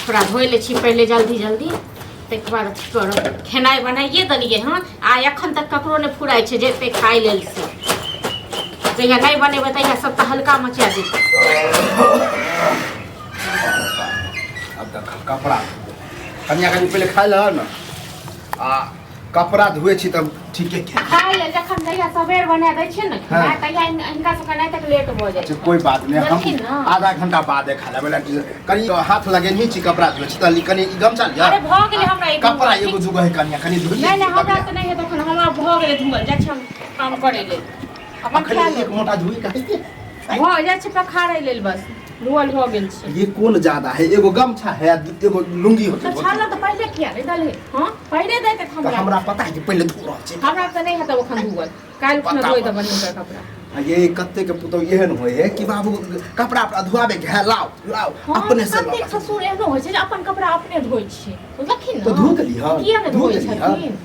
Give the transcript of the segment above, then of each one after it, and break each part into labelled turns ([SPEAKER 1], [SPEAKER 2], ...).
[SPEAKER 1] कपड़ा धोइ लै छी पहिले जल्दी जल्दी, ताहिके बाद अथी करब। खेनाइ बनाइए देलियै हन आ एखन तक ककरो नहि फुराइ छै जेतै खाइ लेल। से जहिया नहि बनेबै तहिया सब तऽ हल्का मचा देतै।
[SPEAKER 2] अब देख कपड़ा कनिया कनि पहिले खाइ लह ने, आ कपड़ा धोए छी तब ठीके के
[SPEAKER 1] खाइ लेल जखन जहिया सबेर बना दै छियै ने खेनाइ, तहिया हिनका सबके नहि तक लेट भऽ जाइ
[SPEAKER 2] अच्छा
[SPEAKER 1] छै।
[SPEAKER 2] कोई बात नहीं, हम
[SPEAKER 1] बुझलखिन ने?
[SPEAKER 2] आधा घंटा बाद खा लेबै। कनि हाथ लगेने छी, कपड़ा धोए छी तऽ कनि ई गमछा लिअ।
[SPEAKER 1] अरे भऽ गेलै हमरा ई
[SPEAKER 2] कपड़ा
[SPEAKER 1] धोअल,
[SPEAKER 2] एगो दूगो है कनिया, कनि धोइ
[SPEAKER 1] नहि नहि, हमरा तऽ नहि हेतै एखन, हमरा भऽ गेलै धुअल। जाइ छी हम काम करै लेल, अपन
[SPEAKER 2] अखन
[SPEAKER 1] खा
[SPEAKER 2] एक
[SPEAKER 1] लेब।
[SPEAKER 2] मोटा धोइ के है।
[SPEAKER 1] भऽ जाइ छै पखारै लेल, बस धुअल भऽ गेल छै।
[SPEAKER 2] ये कोन ज्यादा है, एगो गमछा है, एगो लुंगी होते।
[SPEAKER 1] तऽ छाला तऽ पहिले किया नहि देलही? हँ, पहिले दैते
[SPEAKER 2] तऽ
[SPEAKER 1] हमरा।
[SPEAKER 2] हमरा पता है कि पहिले धो रहल छै।
[SPEAKER 1] हमरा तऽ नहि हेतै एखन धुअल, काल्हि खुना
[SPEAKER 2] पता
[SPEAKER 1] धोइ
[SPEAKER 2] बा।
[SPEAKER 1] देबनि हुनकर कपड़ा।
[SPEAKER 2] आ ये कते के पुतौ एहन होय है कि बाबू कपड़ा उपड़ा धोआबे के है, लाओ लाओ।
[SPEAKER 1] हँ,
[SPEAKER 2] अपने से
[SPEAKER 1] कतेक
[SPEAKER 2] लाओ।
[SPEAKER 1] ससुर एहनो होइ छै जे अपन कपड़ा अपने धोइ छै, बुझलखिन ने?
[SPEAKER 2] तऽ धो देली हँ।
[SPEAKER 1] किया नहि
[SPEAKER 2] धो
[SPEAKER 1] धोइ
[SPEAKER 2] देली हँ।
[SPEAKER 1] छथिन?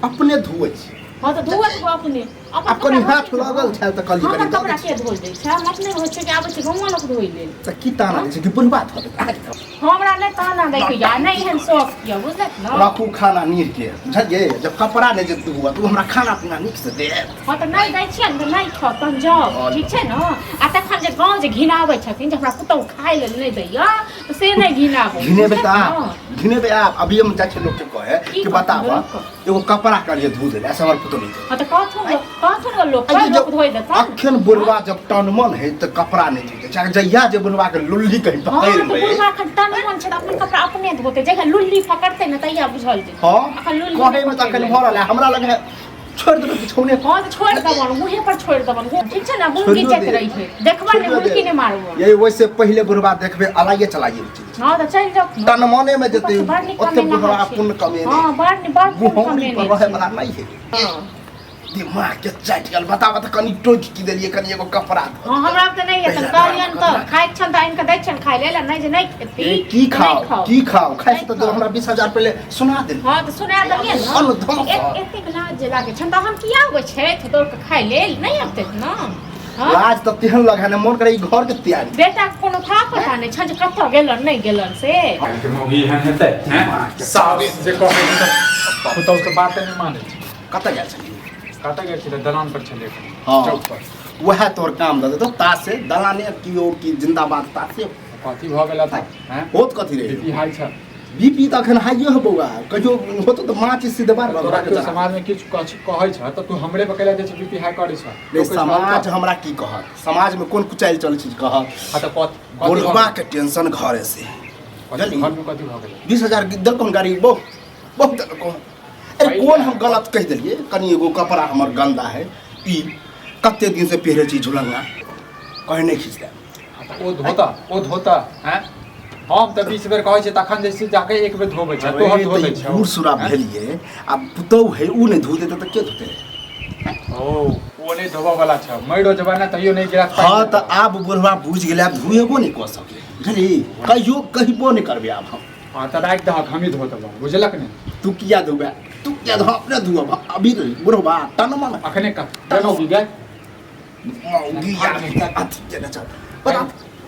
[SPEAKER 2] अपने धोए छी।
[SPEAKER 1] हँ तऽ धोअत हो अपने अपन
[SPEAKER 2] आब कनि
[SPEAKER 1] कपड़ा
[SPEAKER 2] हाथ
[SPEAKER 1] धोइ
[SPEAKER 2] लगल
[SPEAKER 1] छै।
[SPEAKER 2] छै तऽ कहलियै
[SPEAKER 1] हमर
[SPEAKER 2] कनि दऽ
[SPEAKER 1] कपड़ा
[SPEAKER 2] दै
[SPEAKER 1] के धोइ दै छै? हम अपने धोइ छियै कि आबै छै गौआँ लोक धोइ लेल?
[SPEAKER 2] तऽ की ताना दै छै कि बुढ़बा धो देतै अहाँके धो।
[SPEAKER 1] हमरा नहि ताना दै के यऽ, नहि एहन शौक यऽ, बुझलक ने?
[SPEAKER 2] राखू खाना नीर के, बुझलियै? जब कपड़ा नहि जे धोअत ओ हमरा खाना पीना नीक से देत।
[SPEAKER 1] हँ तऽ नहि दै छियै ने तऽ नहि खाउ, तहन जाउ, ठीक छै ने? आ तखन जे गाँव जे घिनाबै छथिन जे हमरा पुतहु खाइ लेल नहि दैया, तऽ से नहि घिनाबै।
[SPEAKER 2] घिनेबै तऽ
[SPEAKER 1] बुझलक
[SPEAKER 2] आब
[SPEAKER 1] ने?
[SPEAKER 2] घिनेबै आब। अभी हम जाइ छियै लोकके कहे
[SPEAKER 1] की
[SPEAKER 2] कि बताब
[SPEAKER 1] कहथुन?
[SPEAKER 2] एगो कपड़ा करिए धो देले ऐसे हमर पुतहु नहि धोते।
[SPEAKER 1] हँ तऽ कहथुन कहथुन गो लोक
[SPEAKER 2] आ ये
[SPEAKER 1] लोक
[SPEAKER 2] जब
[SPEAKER 1] धोइ देतन।
[SPEAKER 2] अखन बुढ़वा जब टनमन है तऽ कपड़ा नहि धोते चाहे, जहिया जे बुढ़वा के लुल्ली कहीं
[SPEAKER 1] हँ
[SPEAKER 2] पकड़
[SPEAKER 1] तऽ
[SPEAKER 2] ले।
[SPEAKER 1] बुढ़वा एखन टनमन छै तऽ अपन कपड़ा अपने धोते, जहिया लुल्ली पकड़तै ने तहिया बुझल जेतै।
[SPEAKER 2] हँ
[SPEAKER 1] अखन लुल्ली
[SPEAKER 2] कहे
[SPEAKER 1] नहि
[SPEAKER 2] में तऽ अखन
[SPEAKER 1] पकड़लै।
[SPEAKER 2] भऽ रहल है, हमरा लग है छोड़ि देबै बिछौने पर।
[SPEAKER 1] हँ तऽ छोड़ि देबन, मुँहे पर छोड़ि देबन, ठीक छै ने? मुँह
[SPEAKER 2] छोड़ियो
[SPEAKER 1] घिचैत
[SPEAKER 2] दे।
[SPEAKER 1] रहै छै, देखबन नहि।
[SPEAKER 2] छोड़ियो दे।
[SPEAKER 1] हुलकी नहि मारबन।
[SPEAKER 2] ये वैसे पहिले बुढ़वा देखबै अलाइए चलाइए चलि।
[SPEAKER 1] हँ तऽ चलि जाउ ने।
[SPEAKER 2] तनमने में जेतै।
[SPEAKER 1] ऊपर से बड़ नीक
[SPEAKER 2] ओते
[SPEAKER 1] कमेना
[SPEAKER 2] बुढ़वा
[SPEAKER 1] छै।
[SPEAKER 2] पुण्य कमेने।
[SPEAKER 1] हँ, बड़ नीक, बड़ पुण्य
[SPEAKER 2] मुहौरी पर
[SPEAKER 1] कमेने
[SPEAKER 2] रहे
[SPEAKER 1] छै।
[SPEAKER 2] वाला नहीं है।
[SPEAKER 1] हँ।
[SPEAKER 2] दिमाग के चाटि गेल। बताबऽ तऽ कनि टोकि की देलियै, कनि एगो कपड़ा धो।
[SPEAKER 1] हँ, हमरा तऽ नहि हेतनि
[SPEAKER 2] पहिले
[SPEAKER 1] कहलियनि तऽ
[SPEAKER 2] कपड़ा।
[SPEAKER 1] खाइ छनि तऽ आनि कऽ दै छियनि खाइ लेल, आ नहि जे नहि खेती
[SPEAKER 2] ए, की
[SPEAKER 1] तऽ
[SPEAKER 2] खाओ
[SPEAKER 1] नहि खाउ।
[SPEAKER 2] की खाओ खाइ से
[SPEAKER 1] नहि
[SPEAKER 2] तऽ
[SPEAKER 1] खाउ।
[SPEAKER 2] हमरा 20,000 पहिले सुना देल।
[SPEAKER 1] हँ तऽ सुना देलियै ने।
[SPEAKER 2] अन्न धन सँ।
[SPEAKER 1] एतेक लाज जे लागै छनि तऽ हम किया अबै छथि दौड़ कऽ खाइ लेल? नहि अबतै ने? हँ?
[SPEAKER 2] लाज तऽ तेहन लगे ने, मन करे ई घर के तैयारी।
[SPEAKER 1] बेटाके कोनो था पता नहि छनि जे कतऽ गेलन नहि गेलन से।
[SPEAKER 3] काल्हिके मौगी एहन हेतै हैं? सास जे कहै छै तऽ पुतहु के बाते नहि मानै छै।
[SPEAKER 2] कतऽ गेल छलियै?
[SPEAKER 3] कतऽ गेल छलै? दलान पर छलै।
[SPEAKER 2] हँ।
[SPEAKER 3] चौक पर।
[SPEAKER 2] वएह तोहर काम दऽ देतौ, तासे दलाने कियो कि जिंदाबाद तासे।
[SPEAKER 3] कथी भऽ गेल तऽ हैं?
[SPEAKER 2] होत कथी रहे?
[SPEAKER 3] बीपी हाई छै।
[SPEAKER 2] बीपी तऽ अखन हाइयो है बौआ, कहियो होतो तऽ माचिस सीधे बार
[SPEAKER 3] तोरा केओ समाज में किछु कहै छ तऽ तू हमरे पर कैला जाइ छै बीपी हाई करै छ?
[SPEAKER 2] नहीं, समाज हमरा की कहत? समाज में कोन कुचाइल चलै छै कहत?
[SPEAKER 3] हाँ तऽ कथी कथी भऽ
[SPEAKER 2] बुढ़वा
[SPEAKER 3] गेल?
[SPEAKER 2] के टेंशन घरे से।
[SPEAKER 3] कथी
[SPEAKER 2] बुझलियै?
[SPEAKER 3] घर में कथी भऽ गेलै?
[SPEAKER 2] 20,000 देलकौ गाड़ी, बहुत बहुत देलकौ। अरे कोन हम गलत कहि देलियै? कनि एगो कपड़ा हमर गंदा है, ई कते दिन से पहिरे छी झुलंगा, कहीं नहि खींच दे।
[SPEAKER 3] हाँ, तऽ ओ धोता ओ धोता हैं, हम तऽ 20 बेर कहै छियै तखन जे छै जाके एक बेर धोबै छै, तोहर धो दै छै।
[SPEAKER 2] बूढ़ सूरा भेलियै आ पुतहु है, उ नहि धो देतै तऽ के धोतै?
[SPEAKER 3] ओ ओ नहि धोबऽ वाला छै, मरियो जेबै ने तैयो नहि गिरात।
[SPEAKER 2] हँ तऽ आब बुढ़वा बुझि गेलै, आब धोएबो नहि कऽ सकै, बुझली? कहियो कहिबो नहि करबै आब हम।
[SPEAKER 3] हाँ तऽ राखि दहक, हमही धो देबऽ, बुझलक ने?
[SPEAKER 2] तू किया धोबे? तू किया धो? अपने धोब। अभी बुढ़वा तन मन
[SPEAKER 3] अखने कह मौगी गए।
[SPEAKER 2] मौगी यार अथी केने चल बता।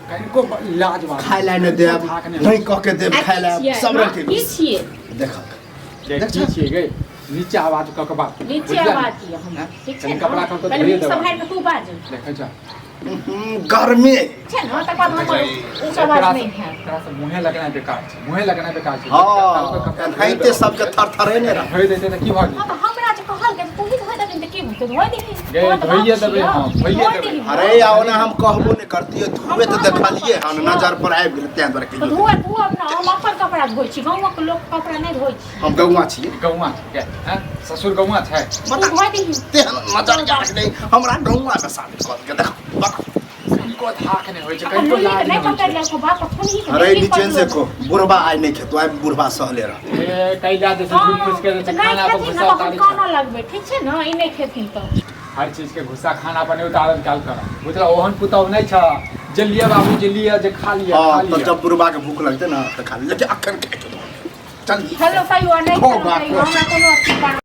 [SPEAKER 3] कनिको लाज बात
[SPEAKER 2] खाय लए नहि देब, नहि कह के देब खाय लए, सब रंग के।
[SPEAKER 1] की छियै?
[SPEAKER 2] देखक।
[SPEAKER 3] देख की छियै गई, नीचे आवाज कऽ के बात।
[SPEAKER 1] नीचे आवाज यऽ हमर, ठीक छै?
[SPEAKER 3] कनि कपड़ा कऽ के
[SPEAKER 1] पहिले
[SPEAKER 3] धोइए
[SPEAKER 1] मुँह
[SPEAKER 3] देबऽ।
[SPEAKER 1] सम्हारि कऽ तू बाज।
[SPEAKER 3] देखै छ?
[SPEAKER 2] गर्मी
[SPEAKER 1] छै ने, तकर बाद हमर ऊँच आवाज नहि हैत।
[SPEAKER 3] एकरा से मुँहे लगनाइ बेकार छै, मुँहे लगनाइ बेकार छै।
[SPEAKER 2] हँ, एनाहिते सबके थरथरेने रह।
[SPEAKER 3] धोइ देतै तऽ की भऽ
[SPEAKER 1] हँ
[SPEAKER 3] जेतै?
[SPEAKER 1] तऽ हमरा जे कहल गेल तू ही धोइ देबही तऽ की हेतै? धोइ दही।
[SPEAKER 3] गे,
[SPEAKER 1] तोहर तऽ बाप
[SPEAKER 3] धोइए देबै।
[SPEAKER 1] छियौ।
[SPEAKER 3] हम धोइए
[SPEAKER 1] धोइ
[SPEAKER 3] देबै।
[SPEAKER 1] दही।
[SPEAKER 2] अरे आ ओना हम कहबो नहि करतियै, धुए तऽ देखलियै हन, नजर पर आबि गेलै तें दुआरे
[SPEAKER 1] तऽ
[SPEAKER 2] कहियो।
[SPEAKER 1] धोए धोअब ने, हम अपन कपड़ा धोइ छी, गाँवक लोक कपड़ा नहि धोइ छी।
[SPEAKER 2] हम गौआ छियै।
[SPEAKER 3] गौआ छै गे, हैं? ससुर गौआ छै।
[SPEAKER 1] तू धोइ दही।
[SPEAKER 2] तेहन नजर गेल नहि हमरा गौआ मे साबित कऽ देलकै, देख बता।
[SPEAKER 3] कनिको धाक नहि होइ छै,
[SPEAKER 1] अखन
[SPEAKER 3] कनिको
[SPEAKER 1] लुल्ली के
[SPEAKER 3] लाज
[SPEAKER 1] नहि
[SPEAKER 3] नहि होइ
[SPEAKER 1] पकड़ि
[SPEAKER 3] छै।
[SPEAKER 1] लेलको बाप, थुनही के
[SPEAKER 2] अरे
[SPEAKER 1] नहि
[SPEAKER 2] निचेन से
[SPEAKER 1] पकड़लको।
[SPEAKER 2] को बुढ़बा आइ नहि खेतो, आइ बुढ़बा सहले रह।
[SPEAKER 3] ए कैला जे छै झूठ फूस के जे
[SPEAKER 1] हँ,
[SPEAKER 3] छै
[SPEAKER 1] तऽ नहि
[SPEAKER 3] खाना पर
[SPEAKER 1] खेथिन ने
[SPEAKER 3] गुस्सा
[SPEAKER 1] तऽ हम
[SPEAKER 3] उतारै छै।
[SPEAKER 1] कानऽ लगबै, ठीक छै ने? ई नहि खेथिन तऽ
[SPEAKER 3] हर चीज के गुस्सा खाना पर नहि उतारल काल कर, बुझल? ओहन पुतहु नहि छ जे लिअ बाबू, जे लिअ, जे खा लिअ।
[SPEAKER 2] हँ
[SPEAKER 3] खा
[SPEAKER 2] तऽ
[SPEAKER 3] लिअ।
[SPEAKER 2] जब बुढ़बा के भूख लगतै ने तऽ खा ले, लेकिन अखन खाइ छौ। चल।
[SPEAKER 1] हेलो, तैयो नहि
[SPEAKER 2] खो
[SPEAKER 1] खेलहुँ
[SPEAKER 2] बा,
[SPEAKER 1] तैयो
[SPEAKER 2] खो।
[SPEAKER 1] हमरा कोनो अथी पर